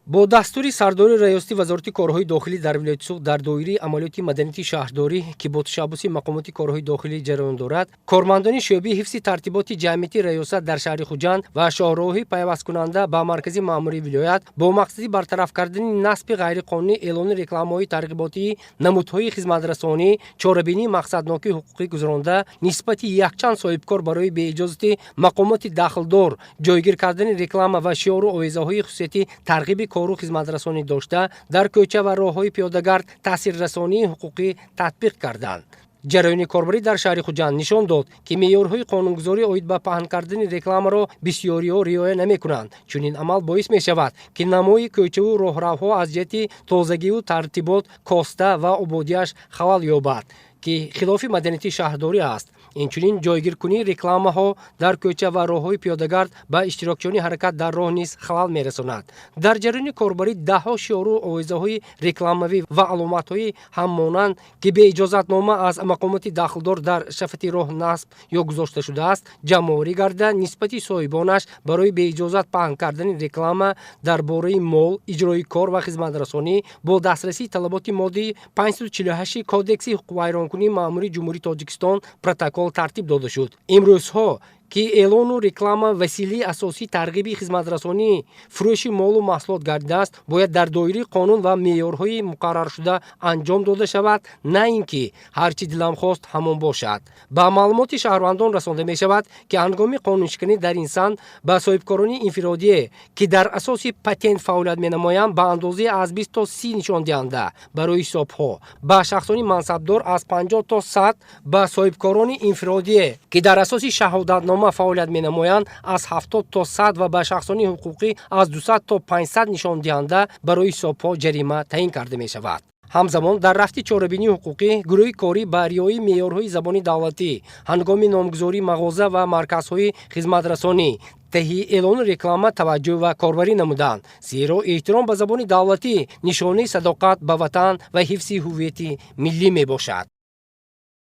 Бо дастури сардори Раёсати Вазорати корҳои дохилӣ дар вилояти Суғд дар доираи амалиёти маданияти шаҳрдорӣ, ки бо ташаббуси мақомоти корҳои дохилӣ ҷараён дорад, кормандони шӯъбаи ҳифзи тартиботи ҷамъиятии раёсат дар шаҳри Хуҷанд ва шоҳроҳи пайвасткунанда ба маркази маъмурии вилоят бо мақсади бартараф кардани насби ғайриқонунӣ эълону рекламаҳои тарғиботии намудҳои хизматрасонӣ чорабинии мақсадноки ҳуқуқӣ гузаронда, нисбати якчанд соҳибкор барои беиҷозати мақомоти дахлдор ҷойгир кардани реклама ва шиору овезаҳои хусусияти тарғиби кору хизматрасонӣ дошта дар кӯча ва роҳҳои пиёдагард таъсиррасонии ҳуқуқӣ татбиқ карданд. Ҷараёни корбарӣ дар шаҳри Хуҷанд нишон дод, ки меъёрҳои қонунгузорӣ оид ба паҳн кардани рекламаро бисёриҳо риоя намекунанд. Чунин амал боис мешавад, ки намои кӯчаву роҳравҳо аз ҷиҳати тозагиву тартибот коста ва ободиаш халал ёбад, ки хилофи маданияти шаҳрдорӣ аст. Инчунин ҷойгиркунии рекламаҳо дар кӯча ва роҳҳои пиёдагард ба иштирокчиёни ҳаракат дар роҳ низ халал мерасонад. Дар ҷараёни корбарӣ даҳҳо шиору овезаҳои рекламавӣ ва аломатҳои ҳаммонанд, ки беиҷозатнома аз мақомоти дахлдор дар шафати роҳ насб ё гузошта шудааст, ҷамъоварӣ гардида, нисбати соҳибонаш барои беиҷозат паҳн кардани реклама дар бораи мол, иҷрои кор ва хизматрасонӣ бо дастрасии талаботи моддаи 548 Кодекси ҳуқуқвайронкунии маъмурии Ҷумҳурии Тоҷикистон протокол тартиб дода шуд. Имрӯзҳо, ки эълону реклама василаи асосии тарғиби хизматрасонӣ, фурӯши молу маҳсулот гардидааст, бояд дар доираи қонун ва меъёрҳои муқарраршуда анҷом дода шавад, на ин ки ҳар чӣ дилам хост, ҳамон бошад. Ба маълумоти шаҳрвандон расонда мешавад, ки ҳангоми қонуншиканӣ дар ин самт ба соҳибкорони инфиродие, ки дар асоси патент фаъолият менамоянд, ба андозаи аз 20 то 30 нишондиҳанда барои ҳисобҳо, ба шахсони мансабдор аз 50 то 100, ба соҳибкорони инфиродие, ки дар асоси шаҳодатнома фаъолият менамоянд, аз 70 то 100 ва ба шахсони ҳуқуқӣ аз 200 то 500 нишондиҳанда барои ҳисобҳо ҷарима таъин карда мешавад. Ҳамзамон дар рафти чорабинии ҳуқуқӣ гурӯҳи корӣ ба риояи меъёрҳои забони давлатӣ ҳангоми номгузории мағоза ва марказҳои хизматрасонӣ, таҳияи эълону реклама таваҷҷӯҳ ва корбарӣ намуданд, зеро эҳтиром ба забони давлатӣ нишонаи садоқат ба ватан ва ҳифзи ҳуввияти миллӣ мебошад.